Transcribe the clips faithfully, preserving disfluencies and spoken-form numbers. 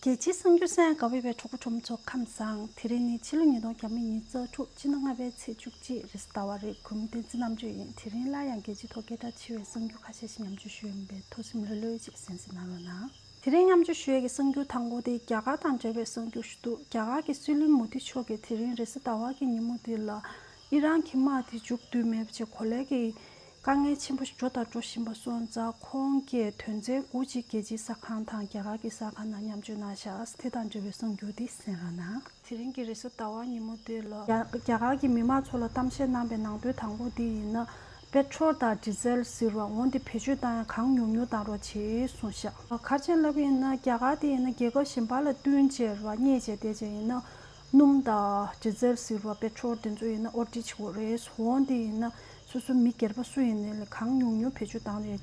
རྒྱལ་སྤྱིའི་གསར་འགྱུར་གསན་དགའ་བའི་གྲོགས་པོ་གྲོགས་མོ་ཚོ་ཁམས་བཟང་། དེ་རིང་ནི་ཕྱི་ལོ་ཉིས་སྟོང་ཉི་ཤུ་རྩ་དྲུག་སྤྱི་ཟླ་ལྔ་པའི་ཚེས་བཅུ་གཅིག་རེས་གཟའ་ཟླ་བ་རེད། གུས་མོ་བསྟན་འཛིན་རྣམ་དཔྱོད་ཡིན། དེ་རིང་སླར་ཡང་རྒྱལ་སྤྱིའི་ཐོག་སྐད་གྲགས་ཆེ་བའི་གསར་འགྱུར་ཁ་ཤས་ཤིག་མཉམ་སྤྱོད་ཞུ་ཡིན་པས། ཐུགས་སེམས་ལྷོད་ལྷོད་ཅིག་གསན་གཟིགས་གནང་རོགས་གནང་། དེ་རིང་མཉམ་སྤྱོད་ཞུ་ཡས་ཀྱི་གསར་འགྱུར་དང་པོ་དེ་རྒྱ་གར་དང་འབྲེལ་བའི་གསར་འགྱུར་ཞིག་འདུག་རྒྱ་གར་གྱི་སྲིད་བློན་མོ་དི་མཆོག་གིས་དེ་རིང་རེས་གཟའ་ཟླ་བ་གི་ཉིན་མོ་དེ་ལ་ཨི་རན་གྱི་དམག་དེ་མཇུག་བསྡུས་མེད་པ་བྱས་གོ་ལའི་གི་དཀའ་ངལ་ཆེན་པོ་ཞིག་འགྲོ་དང་འགྲོ་བཞིན་པ་སོང་ཙང་། ཁོང་གིས་དོན་ཚན་དགུ་གཅིག་རྒྱལ་སྤྱིའི་གསར་ཁང་དང་རྒྱ་གར་གྱི་གསར་ཁང་ནང་མཉམ་སྤྱོད་གནང་བཞག་དེ་དང་འབྲེལ་བའི་གསར་འགྱུར་དེ་གསན་རོགས་གནང་། དེ་རིང་གི་རེས་གཟའ་ཟླ་བ་ཉིན་མོ་དེ་ལ་རྒྱ་རྒྱ་གར་གྱི་མི་མང་ཚོ་ལ་གཏམ་བཤད་གནང་པའི་ནང་དོན་དང་པོ་དེ་ཡིན་ན། པེ་ཊྲོལ་དང་ཌི་ཟེལ་ཟེར་བ་འོ་འདི་བེད་སྤྱོད་བཏང་ཡ་གང་ཉུང་ཉུང་བཏང་རོགས་བྱེད་གསུངས་ཤག་ག་རེ་བྱས་ལབ་ཡིན་ན། རྒྱ་གར་དེ་ཡིན་ན་རྒྱལ་ཁབ་གཞན་པ་ལ་བསྟུན་བྱས་ར་བསྙད་བྱས་བསྡད་བྱས་ཡིན་ན། སྣུམ་དང་ཌི་ཟེལ་ཟེར་བ་པེ་ཊྲོལ་དེ་ཚོ་ཡིན་ན་ཨོ་ཊི་བྱེད་དགོས་རེད། འོ་འདི་ཡིན་ན་སོ་སོ་མི་སྒེར་པ་སུ་ཡིན་ནའི་ལས་གང་ཉུང་ཉུང་བེད་སྤྱོད་བཏང་རེད།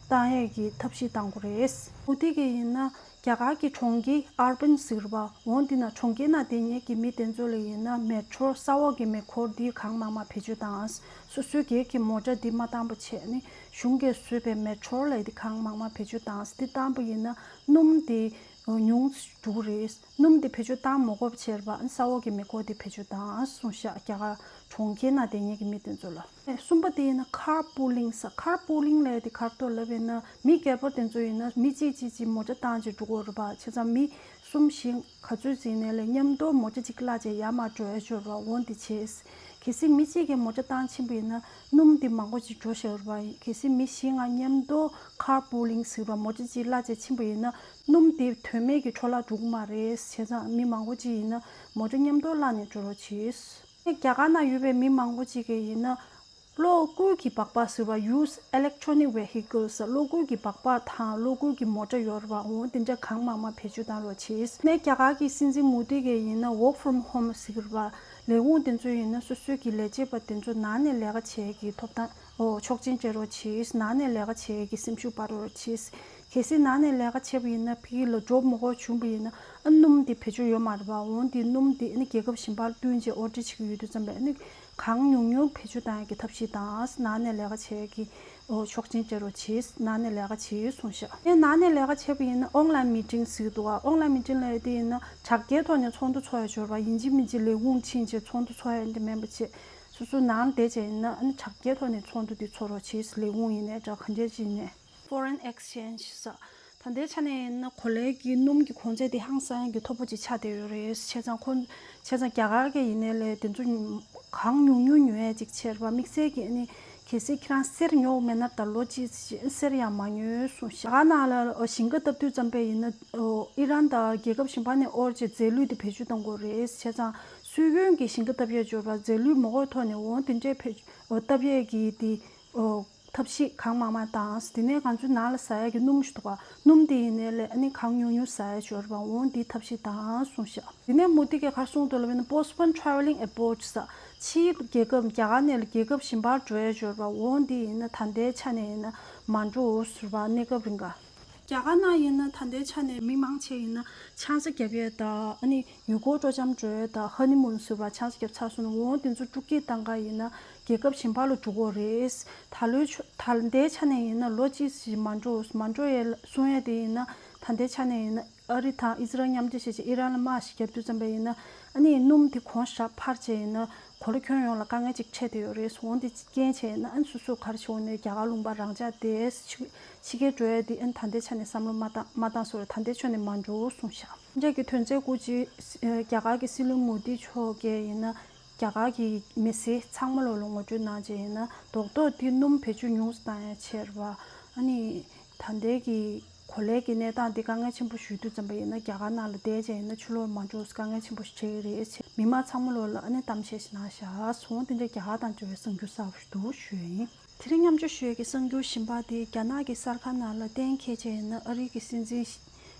བཏང་ཡས་ཀྱི་ཐབས་ཤེས་བཏང་དགོས་རེད། འོ་དེ་གི་ཡིན་ན། རྒྱ་གར་གྱི་གྲོང་ཁྱེར་ཨར་བན་ཟེར་བ་འོ་འདི་ན་གྲོང་ཁྱེར་ནང་བསྡད་མཁན་གྱི་མི་དེ་ཚོ་ལ་ཡིན་ན་མེ་ཊྲོ་ས་འོག་གི་མེ་འཁོར་འདི་གང་མང་མང་བེད་སྤྱོད་བཏང་། སོ་སོའི་སྒེར་གྱི་མོ་ཊ་འདི་མ་བཏང་པ་བྱས་ནས་གཞུང་གིས་བཟོས་པའི་མེ་ཊྲོ་ལ་འདི་གང་མང་མང་བེད་སྤྱོད་བཏང་། འདི་བཏང་པ་ཡིན་ན་སྣུམ་འདི་ཉུང་འགྲོ་གི་རེད། སྣུམ་འདི་བེད་སྤྱོད་བཏང་མ་དགོས་པ་བྱས་ར་ས་འོག་གི་མེ་འཁོར་འདི་བེད་སྤྱོད་བཏང་གསུངས་ཤག་རྒྱ་གར་གྲོང་ཁྱེར་ནང་བསྡད་མཁན་གྱི་མི་དེ་ཚོ་ལ། གསུམ་པ་དེ་ཡིན་ན་ཁར་པུ་ལིང་ཟེར། ཁར་པུ་ལིང་ལབ་ཡས་དེ་ག་རེ་འདུག་ལབ་ཡིན་ན། མི་སྒེར་པ་དེ་ཚོ་ཡིན་ན་མི་གཅིག་གཅིག་གཅིག་མོ་ཊ་བཏང་བྱས་འགྲོ་དགོས་རེད་པ། བྱས་ཙང་མི་གསུམ་བཞི་ག་ཚོད་ཟིན་ནའི་ལས་མཉམ་དུ་མོ་ཊ་གཅིག་གླ་བྱས་ཡར་མར་འགྲོ་ཡས་ཅིག་ཡོད་རེད་པ། འོ་འདི་བྱས། གལ་སྲིད་མི་གཅིག་གིས་མོ་ཊ་བཏང་ཕྱིན་པ་ཡིན་ན་སྣུམ་འདི་མང་པོ་ཅིག་འགྲོ་བཞག་ཡོད་རེད་པ། གལ་སྲིད་མི་བཞི་ལྔ་མཉམ་དུ་ཁར་པུ་ལིང་ཟེར་བ་མོ་ཊ་གཅིག་གླ་བྱས་ཕྱིན་པ་ཡིན་ན་སྣུམ་འདི་དོན་མེད་ཀྱི་འཕྲོ་བརླག་འགྲོ་གི་མ་རེད། བྱས་ཙང་མི་མང་པོ་ཅིག་ཡིན་ན་མོ་ཊ་མཉམ་དུ་གླ་ནས་འགྲོ་རོགས་བྱས། རྒྱ་གར་ནང་ཡོད་པའི་མི་མང་པོ་ཅིག་གིས་ཡིན་ན། གློག་སྒུལ་གྱི་སྦག་སྦག་ཟེར་བ། Used electronic vehicles། གློག་སྒུལ་གྱི་སྦག་སྦག་དང་གློག་སྒུལ་གྱི་མོ་ཊ་ཡོད་རེད་པ། འོ་དེ་འདྲ་གང་མང་མང་བེད་སྤྱོད་བཏང་རོགས་བྱས། ནས་རྒྱ་གར་གྱི་སྲིད་འཛིན་མོ་དི་གིས་ཡིན་ན་work from home་ཟེར་བ། ལས་ཁུངས་དེ་ཚོ་ཡིན་ན་སོ་སོའི་གི་ལས་བྱེད་པ་དེ་ཚོ་ནང་ནས་ལས་ཀ་བྱེད་ཀྱི་ཐོབ་ཐང་ཨོ་ཆོག་མཆན་སྤྲད་རོགས་བྱས། ནང་ནས་ལས་ཀ་བྱེད་ཀྱི་སེམས་ཤུགས་སྤར་རོགས་བྱས། གལ་སྲིད་ནང་ནས་ལས་ཀ་བྱས་པ་ཡིན་ན་ཕ་གི་ལ་ཇོབ་མ་དགོས་བྱུང་པ་ཡིན་ན་ཨ་སྣུམ་དེ་བེད་སྤྱོད་ཡོད་མ་རེད་པ། འོ་དེ་སྣུམ་དེ་ཨ་ནི་རྒྱལ་ཁབ་གཞན་པར་བསྟུན་བྱས་ཨོ་ཌར་བྱེད་ཀྱི་ཡོད་དུས་ཙམ་པས་ཨ་ནི་གང་ཉུང་ཉུང་བེད་སྤྱོད་བཏང་ཡག་གི་ཐབས་ཤེས་དང་། ནང་ནས་ལས་ཀ་བྱེད་ཀྱི་ཨོ་ཆོག་མཆན་སྤྲད་རོགས་བྱེད། ནང་ནས་ལས་ཀ་བྱེད་གསུངས་ཤག་ཨ་ནི་ནང་ནས་ལས་ཀ་བྱས་པ་ཡིན་ན་ཨོན་ལན་མི་ཊིང་ཟེར་གྱི་འདུག་ག་ཨོན་ལན་མི་ཊིང་ལབ་ཡག་དེ་ཡིན་ན་དྲ་རྒྱའི་ཐོག་ནས་ཚོགས་འདུ་ཚོགས་ཡག་ཅིག་ཡོད་རེད་པ། ཡིན་གཅིག་མིན་གཅིག་ལས་ཁུངས་ཕྱིན་བྱས་ཚོགས་འདུ་ཚོགས་ཡག་འདི་མིན་པ་བྱས། སོ་སོ་ནང་བསྡད་བྱས་ཡིན་ན་ཨ་ནི་དྲ་རྒྱའི་ཐོག་ནས་ཚོགས་འདུ་འདི་ཚོགས་རོགས་བྱེད། ལས་ཁུངས་ཡིན་ནའི་འདྲ་གང་འདྲ་ཅིག་ཡིན་ནའི། Foreign exchange ཟེར། ད་ལྟའི་ཆ་ནས་ཡིན་ན་གོ་ལའི་གི་སྣུམ་གྱི་གོང་ཚད་དེ་ཧང་སང་གི་མཐོ་པོ་ཅིག་ཆགས་བསྡད་ཡོད་རེད། བྱས་ཙང་ཁོ་བྱས་ཙང་རྒྱ་གར་གྱི་ཡིན་ནའི་ལས་དེ་ཚོ་གང་ཉུང་ཉུང་ཉོ་ཡག་ཅིག་བྱས་རེད་པ། དམིགས་བསལ་གྱི་ཨ་ནི་གལ་སྲིད་ཁྱེད་རང་གསེར་ཉོ་མེད་ན་ད་ལོ་གཅིག་ཅིག་གསེར་ཡང་མ་ཉོ་གསུངས་ཤག་རྒྱ་གར་ནང་ལ་ཞིང་ཁ་བཏབ་དུས་ཙམ་པས་ཡིན་ན་ཨི་རན་དང་རྒྱལ་ཁབ་གཞན་པ་ནས་དབོར་བྱས་རྫས་ལུད་དེ་བེད་སྤྱོད་གཏོང་དགོས་རེད། བྱས་ཙང་སྲོལ་རྒྱུན་གྱི་ཞིང་ཁ་བཏབ་ཡག་ཅིག་ཡོད་རེད་པ། རྫས་ལུད་མ་དགོས་ཐོག་ནས་འོ་དེ་འདྲའི་བེད་བཏབ་ཡག་གི་དེ། ཐབས་ཤེས་གང་མང་མང་བཏང་། དེ་ནས་ང་ཚོའི་ནང་ལ་ཟ་ཡག་གི་སྣུམ་ཞིག་འདུག་ག་སྣུམ་དེ་ཡིན་ནའི་ལས་ཨ་ནི་གང་ཉུང་ཉུང་ཟ་ཡག་ཅིག་ཡོད་རེད་པ། འོ་འདི་ཐབས་ཤེས་བཏང་གསུངས་ཤག་དེ་ནས་མོ་དི་གིས་ག་རེ་གསུངས་འདུག་ལབ་ན་postpone travelling abroad ཟེར། ཕྱིའི་རྒྱལ་ཁབ་རྒྱ་གར་ནས་རྒྱལ་ཁབ་གཞན་པར་འགྲོ་ཡག་ཅིག་ཡོད་རེད་པ། འོ་འདི་ཡིན་ན་ད་ལྟའི་ཆ་ནས་ཡིན་ན་མ་འགྲོ་ཟེར་བ། གནས་སྐབས་རིང་ག་རྒྱ་གར་ནང་ཡིན་ན་ད་ལྟའི་ཆ་ནས་མི་མང་ཆེ་ཡིན་ན་ཆང་ས་བརྒྱབ་ཡག་དང་ཨ་ནི་ཡུལ་སྐོར་སྤྲོ་འཆམ་འགྲོ་ཡག་དང་ཧ་ནི་མུན་ཟེར་བ་ཆང་ས་བརྒྱབ་ཚར་སོང་ན་འོ་དེ་ཚོ་སྤྲོ་སྐྱིད་བཏང་ག་ཡིན་ན་རྒྱལ་ཁབ་གཞན་པ་ལ་འགྲོ་དགོས་རེད། ད་ལོའི་ཆོ་ད་ལྟའི་ཆ་ནས་ཡིན་ན་ལོ་གཅིག་ཞིག་མ་འགྲོ་མ་འགྲོ་ཡག་གསུང་ཡག་དེ་ཡིན་ན་ད་ལྟའི་ཆ་ནས་ཡིན་ན་ཨ་རི་དང་ཨི་ཟི་རལ་མཉམ་འབྲེལ་བྱས་བྱས་ཨི་རན་ལ་དམག་ཞིག་བརྒྱབ་དུས་ཙམ་པ་ཡིན་ན་ཨ་ནི་སྣུམ་དེ་གོང་ཞེ་དྲག་འཕར་བྱས་ཡིན་ན་གོ་ལ་ཁྱོན་ཡོངས་ལ་དཀའ་ངལ་ཅིག་འཕྲད་བསྡད་ཡོད་རེད། འོ་དེ་རྐྱེན་བྱས་ཡིན་ན་ཨ་ནི་སོ་སོ་ག་རེ་བྱེད་དགོས་ནའི་རྒྱ་གར་ལུང་པ་རང་འཇགས་བསྡད། ཕྱི་རྒྱལ་འགྲོ་ཡག་དེ་ཨ་ནི་ད་ལྟའི་ཆ་ནས་བསམ་བློ་མ་བཏང་མ་བཏང་བཟོ་རེད། ད་ལྟའི་ཆ་ནས་མ་འགྲོ་གསུངས་ཤག་འདི་འདྲ་གི་དོན་ཚན་དགུ་གཅིག་རྒྱ་གར་གྱི་སྲིད་བློན་མོ་དི་མཆོག་གིས་ཡིན་ན་རྒྱ་གར་གྱི་མི་སེར་ཚང་མ་ལོ་ལ་ངོ་སྤྲོད་གནང་བྱས་ཡིན་ན་རྡོག་རྡོག་དེ་སྣུམ་བེད་སྤྱོད་ཉུང་སུ་བཏང་ཡག་ཆེད་རེད་པ། ཨ་ནི་ད་ལྟའི་གི་གོ་ལའི་གི་གནས་སྟངས་དེ་དཀའ་ངལ་ཆེན་པོ་ཞིག་ཡོད་དུས་ཙམ་པ་ཡིན་ན་རྒྱ་གར་ནང་ལ་བསྡད་བྱས་ཡིན་ན་ཕྱི་ལོགས་མ་འགྲོ་དཀའ་ངལ་ཆེན་པོ་ཞིག་འཕྲད་ཀྱི་རེད་ཅེས་མི་མང་ཚང་མ་ལོ་ལ་ཨ་ནི་གཏམ་བཤད་ཞིག་གནང་བཞག་འོ་དེ་འདྲ་རྒྱ་གར་དང་འབྲེལ་བའི་གསར་འགྱུར་གསར་པ་ཞིག་འདུག་ཞུ་ཡ་ཡིན། དེ་རིང་མཉམ་སྤྱོད་ཞུ་ཡས་ཀྱི་གསར་འགྱུར་གཞན་པ་དེ་རྒྱ་ནག་གི་གསར་ཁང་ནང་ལ་གཏན་འཁེལ་བྱས་ཡིན་ན་ཨ་རི་གི་སྲིད་འཛིན་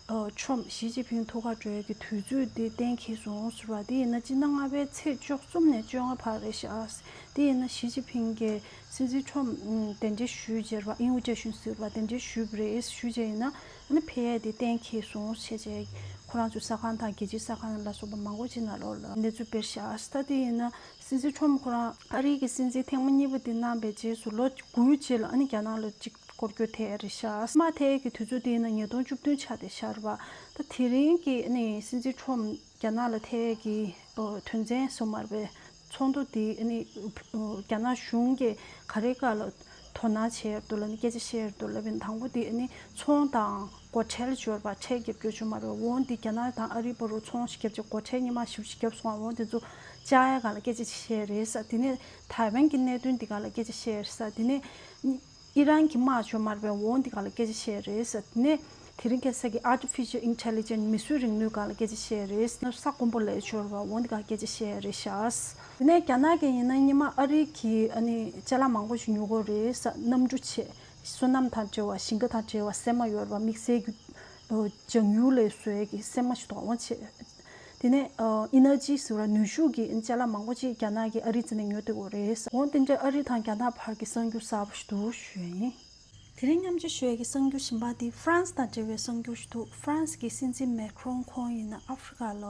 ཨ་ཁྲོམ་ཞི་ཅིན་ཕིང་ཐུག་གར་འགྲོ་ཡས་ཀྱི་དུས་ཚོད་དེ་གཏན་འཁེལ་སོང་ཟེར་བ་དེ་ཡིན་ན་སྤྱི་ཟླ་ལྔ་པའི་ཚེས་བཅུ་གསུམ་ནས་བཅོ་ལྔ་བར་རེད་ཤག་དེ་ཡིན་ན་ཞི་ཅིན་ཕིང་གིས་སྲིད་འཛིན་ཁྲོམ་གདན་འདྲེན་ཞུས་བྱས་རེད་པ། ཨིན་ཝི་ཊེ་ཤན་ཟེར་བ་དེ་འདྲ་ཞུས་པ་རེད། ཞུས་བྱས་ཡིན་ན་ཨ་ནི་ཕེབས་ཡས་དེ་གཏན་འཁེལ་སོང་བྱས་བྱས་ཁོ་རང་ཚོའི་གསར་ཁང་དང་རྒྱལ་སྤྱིའི་གསར་ཁང་ལ་སོགས་པ་མང་པོ་ཅིག་ནང་ལོགས་ལ་གནས་ཚུལ་སྤེལ་ཤག་ད་དེ་ཡིན་ན་སྲིད་འཛིན་ཁྲོམ་ཁོ་རང་ཨ་རི་གི་སྲིད་འཛིན་ཐེངས་མ་གཉིས་པ་དེ་གནང་པའི་རྗེས་སུ་ལོ་དགུའི་རྗེས་ལ་ཨ་ནི་རྒྱ་ནག་ལ་གཅིག་ སྐོར་སྐྱོད་ཐད་རེད་ཤག་མ་ཐད་ཀྱི་དུས་ཚོད་དེ་ཡིན་ན་ཉིས་སྟོང་བཅུ་བདུན་ཆགས་བསྡད་ཤག་རེད་པ། ད་དེ་རིང་གི་ཨ་ནི་སྲིད་འཛིན་ཁྲོམ་རྒྱ་ནག་ལ་ཐད་ཀྱི་དོན་ཚན་སོ་མ་རེད་པས། ཚོགས་འདུ་དེ་ཨ་ནི་རྒྱ་ནག་གཞུང་གིས་ག་རེ་ག་ལ་དོ་སྣང་བྱས་ཡོད་འདུག་ལབ་ནས་སྐད་ཆ་བཤད་ཡོད་འདུག་ལབ་ཡིན། དང་པོ་དེ་ཨ་ནི་ཚོང་དང་སྒོ་ཁྲལ་འབྱོར་པ་ཁྲལ་རྒྱབ་སྐྱོར་བྱུང་མ་རེད། འོན་ཏེ་རྒྱ་ནག་དང་ཨ་རིའི་བར་དུ་ཚོང་ཞིག་བརྒྱབ་ཅིག་སྒོ་ཁྲལ་སྔོན་མ་ཞིབ་ཞིག་བརྒྱབ་སོང་བ། འོན་ཏེ་ཚོ་བཅག་ཡ་ག་ལ་སྐད་ཆ་བཤད་རེད་ས། དེ་ནས་ཐའེ་ཝན་གྱི་གནད་དོན་དེ་ག་ལ་སྐད་ཆ་བཤད་རེད་ས། དེ་ནས་ཨི་རན་གྱི་དམག་འབྱོར་མ་རེད་པས། འོན་ཏེ་ག་ལ་སྐད་ཆ་བཤད་རེད་ས། དེ་ནས་དེ་རིང་ཁ་སང་གི་artificial intelligence མིས་བཟོས་རིག་ནུས་སྒང་ལ་སྐད་ཆ་བཤད་རེད། ས་དགོན་པ་ལ་འབྱོར་བ་འོན་ཏེ་ག་སྐད་ཆ་བཤད་རེད་ཤག་དེ་ནས་རྒྱ་ནག་གི་ཡིན་ན་སྔོན་མ་ཨ་རི་གི་ཨ་ནི་ཅ་ལག་མང་པོ་ཞིག་ཉོ་གི་རེད་ས། གནམ་གྲུ་བྱས། སོ་ནམ་དང་འབྲེལ་བ། ཞིང་ཁ་དང་འབྲེལ་བ། སྲན་མ་ཡོད་པ། དམིགས་བསལ་གྱི་ལྗང་ཡུར་ལས་བཟོ་ཡས་ཀྱི་སྲན་མ་ཞིག་འདུག་འོང་བྱས། དེ་ནས་ཨེ་ནར་ཇི་ཟེར་བ་ནུས་ཤུགས་ཀྱི་ཅ་ལག་མང་པོ་ཅིག་རྒྱ་ནག་གིས་ཨ་རི་རྩ་ནས་ཉོ་བསྡད་ཡོད་རེད། འོང་དེ་འདྲ་ཨ་རི་དང་རྒྱ་ནག་བར་གྱི་གསར་འགྱུར་གསར་པ་ཞིག་འདུག་ཞུ་ཡ་ཡིན། དེ་རིང་མཉམ་སྤྱོད་ཞུ་ཡས་ཀྱི་གསར་འགྱུར་གཞན་པ་དེ་ཧྥ་རན་སི་དང་འབྲེལ་བའི་གསར་འགྱུར་ཞིག་འདུག་ཧྥ་རན་སི་གི་སྲིད་འཛིན་མེ་ཁྲོན་ཁོང་ཡིན་ན་ཨ་ཧྥེ་རི་ཁ་ལ་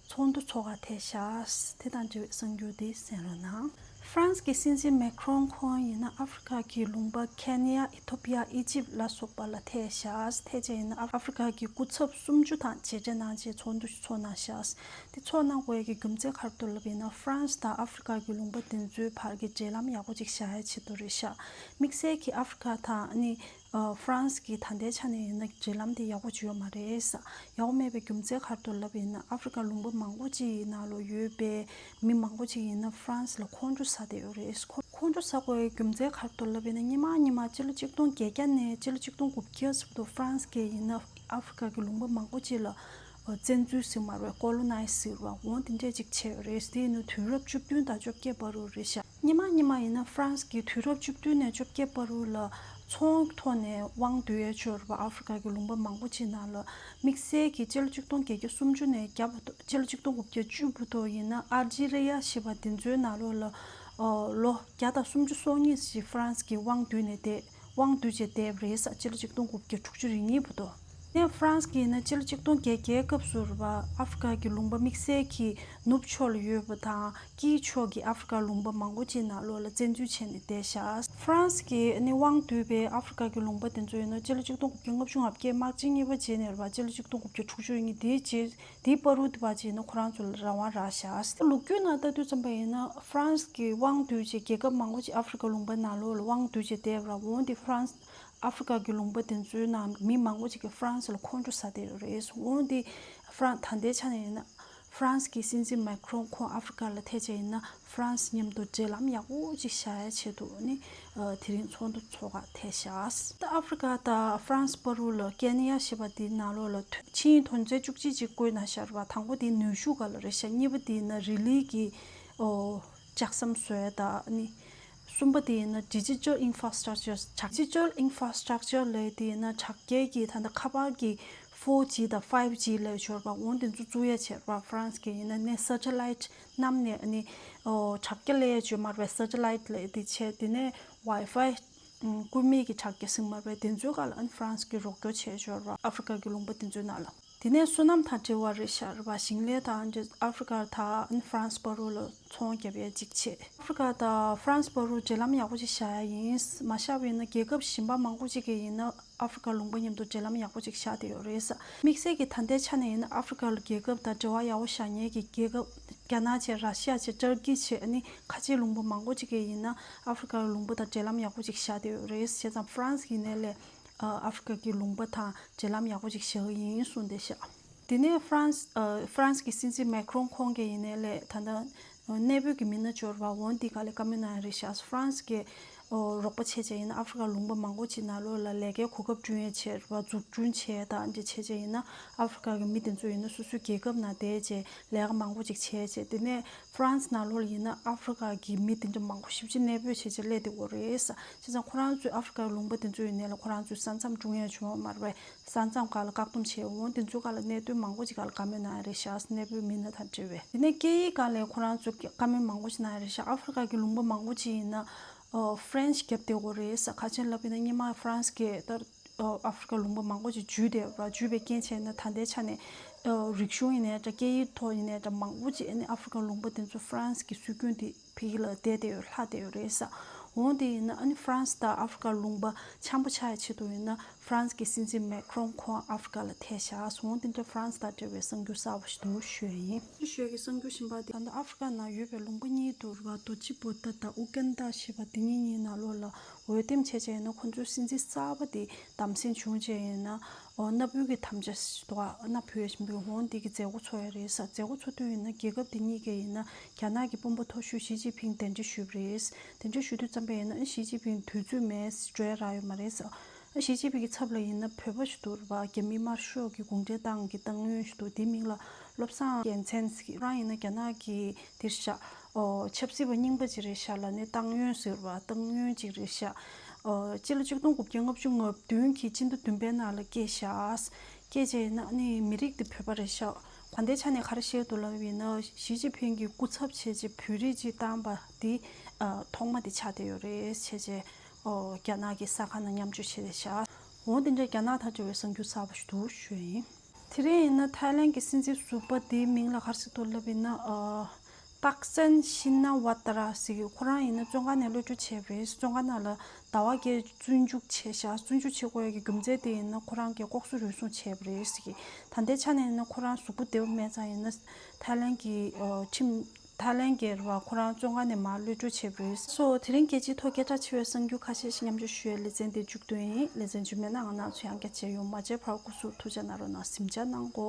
ཚོགས་འདུ་ཚོགས་ག་ཐད་ཤག་དེ་དང་འབྲེལ་བའི་གསར་འགྱུར་དེ་གསན་རོགས་གནང་། ཧྥ་རན་སི་གི་སྲིད་འཛིན་མེ་ཁྲོན་ཁོང་ཡིན་ན་ཨ་ཧྥེ་རི་ཁ་གི་ལུང་པ་ཁེ་ནི་ཡ། ཨི་ཐོ་པི་ཡ། ཨི་ཇིབ་ལ་སོགས་པ་ལ་ཐད་ཤག་ཐད་ཆ་ཡིན་ན་ཨ་ཧྥེ་རི་ཁ་གི་སྐུ་ཚབ་སུམ་ཅུ་དང་མཇལ་འཕྲད་གནང་རྗེས་ཚོགས་འདུ་ཞིག་ཚོགས་གནང་ཤག་དེ་ཚོགས་གནང་དགོས་ཡ་གི་རྒྱུ་མཚན་ག་རེ་འདུག་ལབ་ཡིན་ན་ཧྥ་རན་སི་དང་ཨ་ཧྥེ་རི་ཁ་གི་ལུང་པ་དེ་ཚོའི་བར་གྱི་འབྲེལ་ལམ་ཡག་པོ་ཅིག་བཞག་ཡ་ཆེད་དུ་རེད་ཤག་དམིགས་བསལ་གྱིས་ཨ་ཧྥེ་རི་ཁ་དང་ཨ་ནི་ཨ་ཧྥ་རན་སི་གི་ད་ལྟའི་ཆ་ནས་ཡིན་ན་འབྲེལ་ལམ་དེ་ཡག་པོ་ཅིག་ཡོད་མ་རེད་ས། ཡག་པོ་མེད་པའི་རྒྱུ་མཚན་ག་རེ་འདུག་ལབ་ཡིན་ན་ཨ་ཧྥེ་རི་ཁ་ལུང་པ་མང་པོ་ཅིག་ཡི་ནང་ལོགས་ཡོད་པའི་མི་མང་པོ་ཅིག་ཡིན་ན་ཧྥ་རན་སི་ལ་ཁོང་ཁྲོ་ཟ་བསྡད་ཡོད་རེད། ཁོ་ཁོང་ཁྲོ་ཟ་དགོས་པའི་རྒྱུ་མཚན་ག་རེ་འདུག་ལབ་ཡིན་ན་སྔོན་མ་སྔོན་མ་སྤྱི་ལོ་ཆིག་སྟོང་བརྒྱད་བརྒྱ་ནས་སྤྱི་ལོ་ཆིག་སྟོང་དགུ་བརྒྱ་ཟེར་བ་དུ་ཧྥ་རན་སི་གི་ཡིན་ན་ཨ་ཧྥེ་རི་ཁ་གི་ལུང་པ་མང་པོ་ཅིག་ལ་བཙན་འཛུལ་ཟེར་མ་རེད། ཀོ་ལོ་ནའི་ཟེར་བ་འོང་དེ་འདྲས་ཅིག་བྱས་ཡོད་རེད། དེ་ཡིན་ན་དུས་རབས་བཅུ་བདུན་དང་བཅོ་བརྒྱད་བར་དུ་རེད་ཤག་སྔོན་མ་སྔོན་མ་ཡིན་ན་ཧྥ་རན་སི་གིས་དུས་རབས་བཅུ་བདུན་ནས་བཅོ་བརྒྱད་བར་དུ་ལ་ཚོང་ཐོག་ནས་དབང་བསྡུ་ཡས་ཆོག་རེད་པ། ཨ་ཧྥེ་རི་ཁ་གི་ལུང་པ་མང་པོ་ཅིག་ནང་ལ་དམིགས་བསལ་གྱི་སྤྱི་ལོ་ཆིག་སྟོང་བརྒྱད་བརྒྱ་སུམ་ཅུ་ནས་བརྒྱ་བར་དུ་སྤྱི་ལོ་ཆིག་སྟོང་དགུ་བརྒྱ་བཅུ་བར་དུ་ཡིན་ན་ཨལ་ཇི་རི་ཡ་ཞེས་པ་དེ་ཚོའི་ནང་ལོགས་ལ་ལོ་བརྒྱ་དང་སུམ་ཅུ་སོ་གཉིས་ཞིག་ཧྥ་རན་སི་གིས་དབང་བསྡུས་ནས་བསྡད། དབང་བསྡུས་བྱས་བསྡད་པ་རེད་ས། སྤྱི་ལོ་ཆིག་སྟོང་དགུ་བརྒྱ་དྲུག་ཅུ་རེ་གཉིས་བར་དུ། ནས་ཧྥ་རན་སི་གིས་ནི་སྤྱི་ལོ་ཆིག་སྟོང་བརྒྱད་བརྒྱའི་སྐབས་སུ་རེད་པ། ཨ་ཧྥེ་རི་ཁ་གི་ལུང་པ་དམིགས་བསལ་གྱི་ནུབ་ཕྱོགས་ལ་ཡོད་པ་དང་དཀྱིལ་ཕྱོགས་ཀྱི་ཨ་ཧྥེ་རི་ཁ་ལུང་པ་མང་པོ་ཅིག་ནང་ལོགས་ལ་བཙན་འཛུལ་བྱས་ནས་བསྡད་ཤག་ཧྥ་རན་སི་གིས་ནི་དབང་བསྡུས་པའི་ཨ་ཧྥེ་རི་ཁ་གི་ལུང་པ་དེ་ཚོ་ཡིན་ན་སྤྱི་ལོ་ཆིག་སྟོང་དགུ་བརྒྱ་ལྔ་བཅུ་ང་བརྒྱད་དམག་ཆེན་གཉིས་པ་རྗེས་ནས་རེད་པ། སྤྱི་ལོ་ཆིག་སྟོང་དགུ་བརྒྱ་དྲུག་ཅུ་རེ་གཉིས་དེའི་རྗེས་དེའི་བར་དུ་དེ་བ་ཅིག་ཡིན་ན་ཁོ་རང་ཚོ་ལ་རང་དབང་རག་ཤག་ལོ་རྒྱུས་ནང་ལྟ་དུས་ཙམ་པ་ཡིན་ན་ཧྥ་རན་སི་གིས་དབང་བསྡུས་བྱས་རྒྱལ་ཁབ་མང་པོ་ཅིག་ཨ་ཧྥེ་རི་ཁ་ལུང་པ་ནང་ལོགས་ལ་དབང་བསྡུས་བྱས་བསྡད་པ་རེད། འོན་ཏེ་ཧྥ་རན་སི་ཨ་ཧྥེ་རི་ཁ་གི་ལུང་པ་དེ་ཚོའི་ནང་མི་མང་པོ་ཅིག་གིས་ཧྥ་རན་སི་ལ་ཁོང་ཁྲོ་ཟ་བསྡད་ཡོད་རེད། འོན་ཏེ་ཧྥ་རན་ད་ལྟའི་ཆ་ནས་ཡིན་ན་ཧྥ་རན་སི་གི་སྲིད་འཛིན་མེ་ཁྲོན་ཁོང་ཨ་ཧྥེ་རི་ཁ་ལ་ཐད་ཆ་ཡིན་ན་ཧྥ་རན་སི་མཉམ་དུ་འབྲེལ་ལམ་ཡག་པོ་ཅིག་བཞག་ཡ་ཆེད་དུ་ནི་དེ་རིང་ཚོགས་འདུ་ཚོགས་ག་ཐད་ཤག་ད་ཨ་ཧྥེ་རི་ཁ་དང་ཧྥ་རན་སི་བར་དུ་ལ་ཀེ་ནི་ཡ་ཞེས་པ་དེའི་ནང་ལོགས་ལ་ཆིངས་ཡིག་དོན་ཚན་བཅུ་གཅིག་ཅིག་བཀོད་གནང་ཤག་རེད་པ། དང་པོ་དེ་ནུས་ཤུགས་སྒང་ལ་རེད་ཤག་གཉིས་པ་དེ་ཡིན་ན་རི་ལི་གི་ཨོ་ལྕགས་ཟམ་བཟོ་ཡ་དང་ནི། གསུམ་པ་དེ་ཡིན་ན་digital infrastructure། digital infrastructure ལབ་དེ་ཡིན་ན་དྲ་རྒྱའི་གི་ད་ལྟ་ཁ་པར་གི་four G དང་five G ལབ་ཡ་ཆོག་རེད་པ། འོན་ཏེ་ཚོ་བཙུགས་ཡ་བྱས་རེད་པ། ཧྥ་རན་སི་གི་ཡིན་ན་ནི་satellite གནམ་ནས་ནི་ཨོ་དྲ་རྒྱ་ལབ་ཡ་ཆོག་མ་རེད་པ། satellite ལབ་དེ་བྱས་དེ་ནས་Wi-Fi ཨུམ་སྐུད་མེད་ཀྱི་དྲ་རྒྱ་ཟེར་མ་རེད་པ། དེ་ཚོའི་སྒང་ལ་ཨ་ནི་ཧྥ་རན་སི་གིས་རོགས་སྐྱོར་བྱས་ཆོག་རེད་པ། ཨ་ཧྥེ་རི་ཁ་གི་ལུང་པ་དེ་ཚོའི་ནང་ལ། དེ་ནས་སོ་ནམ་དང་འབྲེལ་བ་རེད་ཤག་རེད་པ། ཞིང་ལས་དང་ཨ་ནི་ཧྥ་རན་སི་བར་དུ་ལ་ཚོང་རྒྱབ་ཡས་གཅིག་བྱས། ཨ་ཧྥེ་རི་ཁ་དང་ཧྥ་རན་སི་བར་དུ་འབྲེལ་ལམ་ཡག་པོ་ཅིག་བཞག་ཡ་ཡིན། མ་བཞག་པ་ཡིན་ན་རྒྱལ་ཁབ་གཞན་པ་མང་པོ་ཅིག་གིས་ཡིན་ན་ཨ་ཧྥེ་རི་ཁ་ལུང་པ་མཉམ་དུ་འབྲེལ་ལམ་ཡག་པོ་ཅིག་བཞག་བསྡད་ཡོད་རེད་ས། དམིགས་བསལ་གྱི་ད་ལྟའི་ཆ་ནས་ཡིན་ན་ཨ་ཧྥེ་རི་ཁ་ལ་རྒྱལ་ཁབ་དང་འབྲེལ་བ་ཡག་པོ་བཞག་མཁན་གྱི་རྒྱལ་ཁབ་རྒྱ་ནག་བྱས། ར་ཤི་ཡ་བྱས། ཏུར་ཀི་བྱས། ཨ་ནི་ཁ་ཆེའི་ལུང་པ་མང་པོ་ཅིག་གིས་ཡིན་ན་ཨ་ཧྥེ་རི་ཁ་ལུང་པ་དང་འབྲེལ་ལམ་ཡག་པོ་ཅིག་བཞག་བསྡད་ཡོད་རེད། བྱས་ཙང་ཧྥ་རན་སི་ཡིན་ནའི་ལས་ཨ་ཧྥེ་རི་ཁ་གི་ལུང་པ་དང་འབྲེལ་ལམ་ཡག་པོ་ཅིག་བཞག་གི་ཡིན་གསུངས་བསྡད་ཤག་དེ་ནས་ཧྥ་རན་སི་ཨ་ཧྥ་རན་སི་གི་སྲིད་འཛིན་མེ་ཁྲོན་ཁོང་གིས་ཡིན་ནའི་ལས་ད་ལྟ་གནས་སྤོས་ཀྱི་མི་སྣ་འབྱོར་བ་འོན་ཏེ་ག་ལ་བཀའ་མོལ་གནང་ཡ་རེད་ཤག་ཧྥ་རན་སི་གི་ཨོ་རོགས་པ་བྱས་བྱས་ཡིན་ན་ཨ་ཧྥེ་རི་ཁ་ལུང་པ་མང་པོ་ཅིག་ནང་ལོགས་ལ་ལས་ཀའི་གོ་སྐབས་བསྐྲུན་ཡས་བྱས་རེད་པ། འཛུགས་སྐྲུན་བྱས་དང་འདི་བྱས་བྱས་ཡིན་ན་ཨ་ཧྥེ་རི་ཁ་གི་མི་དེ་ཚོ་ཡིན་ན་སོ་སོའི་རྒྱལ་ཁབ་ནང་བསྡད་བྱས་ལས་ཀ་མང་པོ་ཅིག་བྱས་བྱས། དེ་ནས་ཧྥ་རན་སི་ནང་ལོགས་ལ་ཡིན་ན་ཨ་ཧྥེ་རི་ཁ་གི་མི་དེ་འདྲ་མང་པོ་ཞེ་པོ་ཅིག་གནས་སྤོས་བྱས་བྱས་སླེབས་བསྡད་ཡོད་རེད་ས། བྱས་ཙང་ཁོ་རང་ཚོས་ཨ་ཧྥེ་རི་ཁ་ལུང་པ་དེ་ཚོ་ཡིན་ནའི་ལ་ཁོ་རང་ཚོའི་ས་མཚམས་བསྐྲུན་ཡས་བྱུང་བ་མ་རེད་པས། ས་མཚམས་སྒང་ལ་བཀག་སྡོམ་བྱས་འོང་། དེ་ཚོའི་སྒང་ལ་གནད་དོན་མང་པོ་ཅིག་སྒང་ལ་བཀའ་མོལ་གནང་ཡ་རེད་ཤག་གནས་སྤོས་མི་སྣ་དང་འབྲེལ་བའི། དེ་ནས་སྐད་ཡིག་སྒང་ལ་ཁོ་རང་ཚོས་བཀའ་མོལ་མང་པོ་ཅིག་གནང་ཡ་རེད་ཤག་ཨ་ཧྥེ་རི་ཁ་གི་ལུང་པ་མང་པོ་ཅིག་ཡིན་ན་ཨོ་ཧྥ་རན་སི་རྒྱབ་བསྡད་ཡོད་རེད་ས། ག་རེ་བྱས་ལབ་ཡིན་ན་སྔོན་མ་ཧྥ་རན་སི་གིས་ད་ཨོ་ཨ་ཧྥེ་རི་ཁ་ལུང་པ་མང་པོ་ཅིག་འཇུས་བསྡད་ཡོད་རེད། འཇུས་པའི་རྐྱེན་བྱས་ན་ད་ལྟའི་ཆ་ནས་ཨོ་རིག་གཞུང་ཡིན་ནའི་འདྲ། སྐད་ཡིག་ཐོག་ཡིན་ནའི་འདྲ། མང་པོ་ཅིག་ཨ་ནི་ཨ་ཧྥེ་རི་ཁ་ལུང་པ་དེ་ཚོ་ཧྥ་རན་སི་གི་སྲོལ་རྒྱུན་དེ་ཕ་གི་ལ་བསྡད་བསྡད་ཡོད། ལྷག་བསྡད་ཡོད་རེད་ས། འོང་དེ་ཡིན་ན་ཨ་ནི་ཧྥ་རན་སི་དང་ཨ་ཧྥི་རི་ཀ་ལུང་པ་འཆམ་པོ་ཆགས་ཡ་ཆེད་དུ་ཡིན་ན་ཧྥ་རན་སི་གི་སྲིད་འཛིན་མེག་རོན་ཁོང་ཨ་ཧྥི་རི་ཀ་ལ་ཐད་བཞག་འོང་དེ་འདྲ་ཧྥ་རན་སི་དང་འབྲེལ་བའི་གསར་འགྱུར་གསར་པ་ཞིག་འདུག་ཞུ་ཡ་ཡིན། ཞུ་ཡ་གི་གསར་འགྱུར་གཞན་པ་དེ་ད་ལྟ་ཨ་ཧྥི་རི་ཀ་ནང་ཡོད་པའི་ལུང་པ་གཉིས་འདུག་ར་བ། རྡོ་རྗེ་བོ་ཏ་དང་ཨུ་གན་ད་ཞེས་པ་དེ་གཉིས་གཉིས་ནང་ལོགས་ལ་འོས་འདེམས་བྱས་བྱས་ཡིན་ན་ཁོང་ཚོའི་སྲིད་འཛིན་གསར་པ་དེ་བདམས་ཟིན་བྱུང་བྱས་ཡིན་ན། ཨོ་མནའ་བོའི་གི་དམ་བཅའ་ཞིག་འདུག་ག་མནའ་བོ་ཡ་ཞིག་འདུག་འོང་འདི་གི་མཛད་སྒོ་ཚོགས་ཡ་རེད་ས། མཛད་སྒོ་ཚོགས་དུས་ཡིན་ན་རྒྱལ་ཁབ་འདི་གཉིས་ཀས་ཡིན་ན་རྒྱ་ནག་གི་དཔོན་པོ་མཐོ་ཤོས་ཞི་ཅིན་ཕིང་གདན་འདྲེན་ཞུས་པ་རེད། གདན་འདྲེན་ཞུ་དུས་ཙམ་པ་ཡིན་ན་ཞི་ཅིན་ཕིང་དུས་ཚོད་མེད་འགྲོ་ཡ་རག་ཡོད་མ་རེད་ས། ཞི་ཅིན་ཕིང་གི་ཚབ་ལ་ཡིན་ན་བོད་པ་ཞིག་འདུག་ར་བ། རྒྱ་མི་དམར་ཤོག་གི་གུང་ཁྲན་ཏང་གི་ཏང་ཡོན་ཞིག་འདུག་དེའི་མིང་ལ་བློ་བཟང་རྒྱལ་མཚན་ཟེར་གྱི་རང་ཡིན་ན་རྒྱ་ནག་གི་འདིར་བཞག་ཨོ་ཆབ་སྲིད་པ་རྙིང་པ་ཅིག་རེད་ཤག་ལ་ནི་ཏང་ཡོན་ཟེར་བ་ཏང་ཡོན་ཅིག་རེད་ཤག་ཨོ་སྤྱི་ལོ་ཆིག་སྟོང་དགུ་བརྒྱ་ལྔ་བཅུ་ང་བདུན་གྱི་སྤྱི་ཟླ་བདུན་པའི་ནང་ལ་སྐྱེས་ཤག་སྐྱེས་བྱས་ན་ནི་མི་རིགས་དེ་བོད་པ་རེད་ཤག་ག་འདྲའི་ཆ་ནས་ག་རེ་བཤད་འདུག་ལབ་ཡིན་ན་ཞི་ཅིན་ཕིང་གི་སྐུ་ཚབ་བྱས་རྗེས་བོད་རིགས་ཅིག་བཏང་པ་དེ་ཨ་ཐོག་མ་དེ་ཆགས་བསྡད་ཡོད་རེད་བྱས་རྗེས་ཨོ་རྒྱ་ནག་གི་གསར་ཁང་ནང་མཉམ་སྤྱོད་བྱས་བསྡད་ཤག་འོ་དེ་འདྲའི་རྒྱ་ནག་དང་འབྲེལ་བའི་གསར་འགྱུར་གསར་པ་ཞིག་འདུག་ཞུ་ཡིན། དེ་རིང་ཡིན་ན་ཐའི་ལན་གྱི་སྲིད་འཛིན་ཟུར་པ་དེའི་མིང་ལ་ག་རེ་ཟེར་འདུག་ལབ་ཡིན་ན། ཨ་ཏག་སན་ཤིན་ན་ཝ་ཏ་ར་ཟེར་གྱི་ཁོ་རང་ཡིན་ན་བཙོན་ཁང་ནས་གློད་གྲོལ་བྱས་པ་རེད། བཙོན་ཁང་ནང་ལ་ཟླ་བ་བརྒྱད་བཙོན་འཇུག་བྱས་ཤག་བཙོན་འཇུག་བྱེད་དགོས་ཡ་གི་རྒྱུ་མཚན་དེ་ཡིན་ན་ཁོ་རང་གིས་ལྐོག་ཟ་རུལ་སུངས་བྱས་པ་རེད་ཟེར་གྱི། ད་ལྟའི་ཆ་ནས་ཡིན་ན་ཁོ་རང་གཟུགས་པོ་བདེ་པོ་མེད་ཙང་ཡིན་ན་ཐའི་ལན་གྱི་ཨ་ཁྲིམས། ཐའི་ལན་གྱི་ར་བ་ཁོ་རང་བཙོན་ཁང་ནས་མར་གློད་གྲོལ་བྱས་པ་རེད། སོ་དེ་རིང་རྒྱལ་སྤྱིའི་ཐོག་སྐད་གྲགས་ཆེ་བའི་གསར་འགྱུར་ཁ་ཤས་ཤིག་མཉམ་སྤྱོད་ཞུ་ཡའི་ལེ་ཚན་དེ་མཇུག་བསྡུ་ཡིན། ལེ་ཚན་རྗེས་མའི་ནང་ང་རང་ཚོ་ཡང་བསྐྱར་མཇལ་ཡོང་། མ་མཇལ་བར་སྐུ་གཟུགས་ཐུགས་ཅག་གནང་རོགས་གནང་། གཟིམ་འཇག་གནང་གོ།